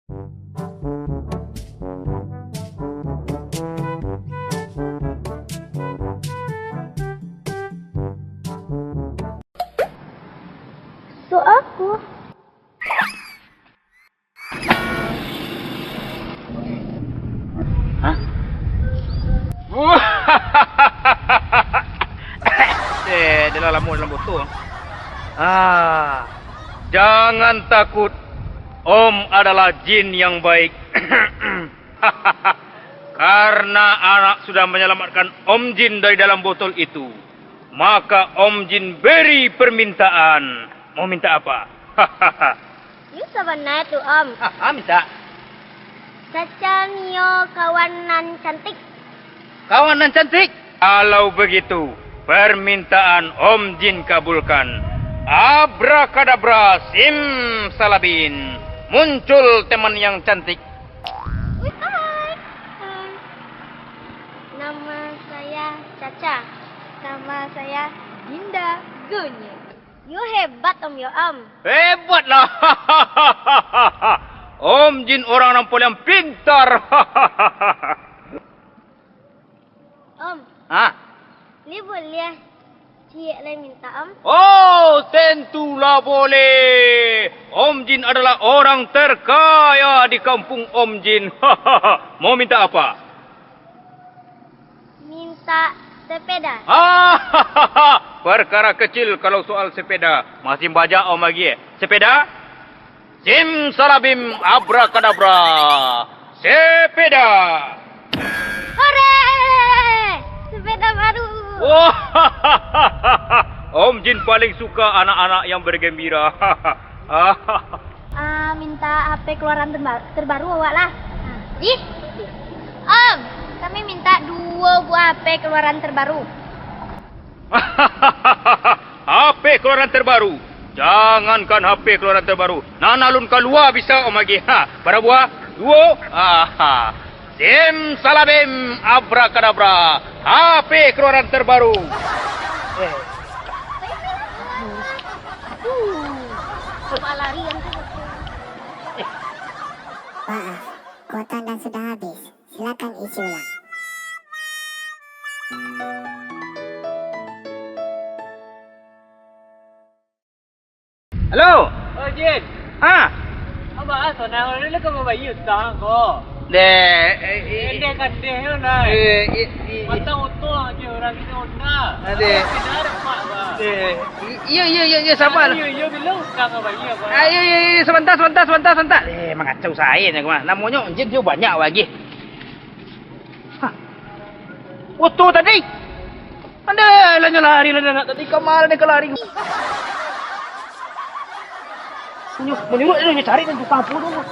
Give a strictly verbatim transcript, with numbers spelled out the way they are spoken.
Su aku. Hah? Eh, dia lah lamo dalam botol. Ah, jangan takut. Om adalah jin yang baik. Karena anak sudah menyelamatkan Om Jin dari dalam botol itu, maka Om Jin beri permintaan. Mau minta apa? Yo sabana tu, Om. Ah, ah, minta. Caca nio kawan nan cantik. Kawan nan cantik? Kalau begitu, permintaan Om Jin kabulkan. Abrakadabra, simsalabim, muncul teman yang cantik. Wih, hai. Hai. Nama saya Caca. Nama saya Dinda Gonyek. Yo hebat, Om, yo, Om. Hebatlah. Om Jin orang nan paling pintar. Om. Ah. Ni boleh ciek lai minta, Om? Oh, tentulah boleh. Om Jin adalah orang terkaya di kampung Om Jin. Mau minta apa? Minta sepeda. Ah, perkara kecil kalau soal sepeda. Masih banyak Om lagi, eh. Sepeda? Simsalabim, abrakadabra. Sepeda. Hore! Sepeda baru. Wah, Om Jin paling suka anak-anak yang bergembira. Ah, minta H P keluaran terba-, terbaru awak lah. Ih, Om, kami minta duo buah H P keluaran terbaru. H P keluaran terbaru. Jangankan H P keluaran terbaru. Nan alun kalua bisa Om agiah. Ha, bara buah? Duo? Aha. Simsalabim, abrakadabra. H P keluaran terbaru. Eh. Maaf, kuota Anda sudah habis. Silakan isi ulang. Halo. Oh, Jin. Ha? Abah, ah, sonang dulu ka babayia utang ko. Deh, eh, eh, Endeh kandeh tu, nah. Eh, eh, eh. Patang utang aja orang kita utang. Adeh. Kita ada pak, bah. Deh. I-, iya, iya, iya, iya, sabar. Iya, iya, bila utang ka bayia, bah? Ah, iya, iya, iya, sebentar, sebentar, sebentar, sebentar. Eh, mangacau sae nyo, mah. Namonyo jin tu banyak lagi. Hah. Oto tadi. Andai lah nyo lari lah anak tadi, ka ma lah nyo ka lari. Nyo, manyuruak nyo cari nan tukang apo tu.